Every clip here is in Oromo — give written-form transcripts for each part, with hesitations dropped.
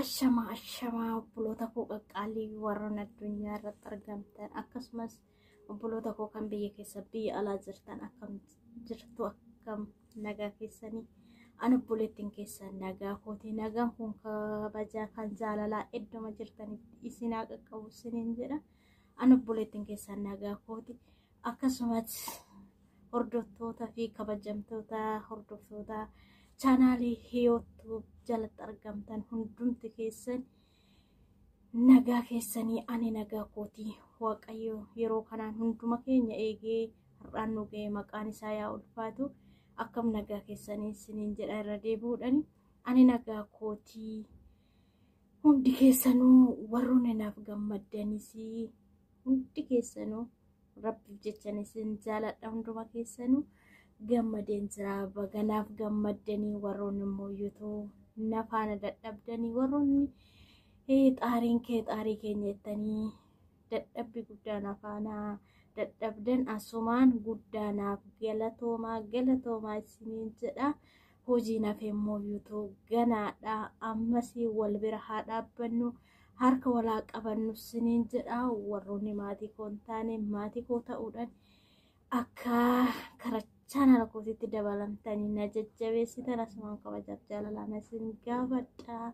Ashamaa ashamaa, obboloota koo qaqqaalii warroon addunyaa irratti argamtan, akkasumas obboloota koo kan biyya keessa biyya alaa jirtan, akkam jirtu? Akkam nagaa keessanii? Ani obboleettiin keessan nagaa kooti. Nagaan kun kabajaa kan jaalalaa iddoma jirtanitti isin haa qaqqabu isiniin jedha. Ani obboleettiin keessan nagaa kooti. Akkasumas hordoftoota fi kabajamtoota hordoftoota chaanaalii Hiyootuu jalatti argamtan hundumti keessan nagaa keessanii? Ani nagaa kooti. Waaqayyo yeroo kanaan hunduma keenya eegee har'aan nu ga'e, maqaan isaa yaa ulfaatu. Akkam nagaa keessanii isiniin jedha irra deebi'uudhaan. Ani nagaa kootii. Hundi keessanuu warroonni naaf gammaddanis hundi keessanuu rabbiif jechan isin jaaladha. Hunduma keessanuu gammadeen jira. Baganaaf gammaddanii, warroonni immoo yuutuu nafaana dadhabdanii, warroonni xaariin kee xaarii keenya jettanii dadhabbi guddaa nafaana dadhabdan, asumaan guddaa naaf galatoomaa, galatoomaa isiniin jedha. Hojii naaf immoo yuutuu ganaadha. Ammasii wal bira haa dhaabbannu, harka walaa qabannu isiniin jedha. Warroonni maatii koo hin taane maatii koo ta'uudhaan akka karaa chaanala kootiitti dabalamtanii na jajjabeessitan asumaan kabajaaf jaalalaan isin gaafadha.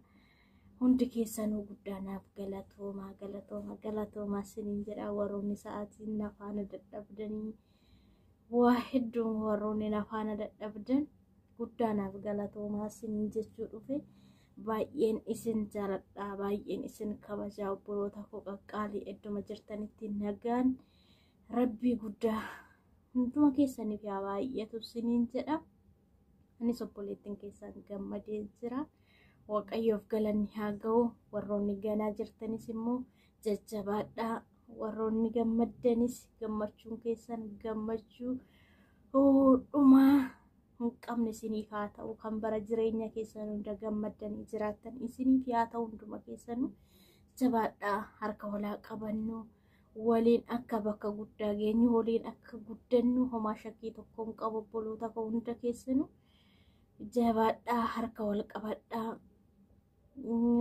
Hundi keessanuu guddaa naaf galatoomaa, galatoomaa, galatoomaa isiniin jedha. Warroonni sa'aatiin na faana dadhabdanii waa hedduun, warroonni na faana dadhabdan guddaa naaf galatoomaa isiniin jechuu dhufe. Baay'een isin jaaladha, baay'een isin kabajaa, obboloota koo qaqqaalii. Idduma jirtanitti nagaan rabbii guddaa hunduma keessaniif yaa baay'atu isiniin jedha. Anis obboleettiin keessan gammadee jira. Waaqayyoof galanni haa ga'u. Warroonni ganaa jirtanis immoo jajjabaadhaa. Warroonni gammaddanis gammachuun keessan gammachuu dhumaa hin qabne isiniif haa ta'u. Kan bara jireenya keessan hunda gammaddanii jiraattan isiniif haa ta'u. Hunduma keessanuu jabaadhaa, harka walaa qabannu, waliin akka bakka guddaa geenyu, waliin akka guddannu homaa shakkii tokko hin qabu. Obboloota koo hunda keessanuu jabaadhaa, harka wal qabadhaa.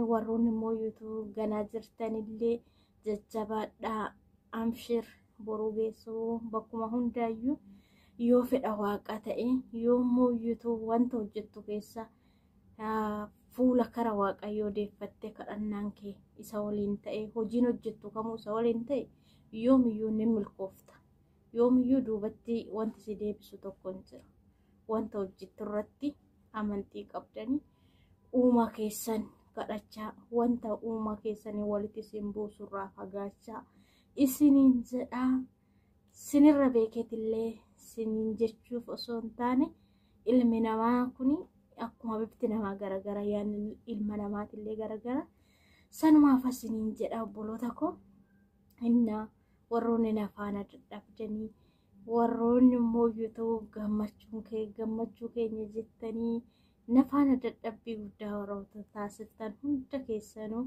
Warroonni immoo yuutuu ganaa jirtanillee jajjabaadhaa, amshir, boruu geessuu bakkuma hundaayyuu yoo fedha waaqa ta'e. Yoo immoo yuutuu wanta hojjettu keessa fuula kara waaqayyoo deeffattee kadhannaan kee isa waliin ta'e, hojiin hojjettu kamuu isa waliin ta'e, yoomiyyuu ni milkoofta. Yoomiyyuu duubatti wanti si deebisu tokko hin jiru. Wanta hojjettu irratti amantii qabdanii uumaa keessan kadhachaa, wanta uumaa keessanii walitti isin buusurraa fagaachaa isiniin jedhaa. Sinirra beekeetillee siniin jechuuf osoo hin taane, ilmi namaa kun akkuma bifti namaa garagara, yaadni ilma namaatillee garagara. Sanumaaf isiniin jedha, obboloota koo. Innaa warroonni na faana dadhabdanii, warroonni immoo yuutuu gammachuun kee gammachuu keenya jettanii na faana dadhabbii guddaa warroota taasiftan hunda keessanuu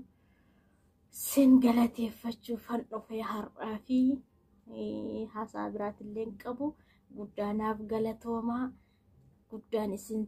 sin galateeffachuufan dhufe har'aa fi haasaa biraatillee hin qabu. Guddaa naaf galatoomaa, guddaan isin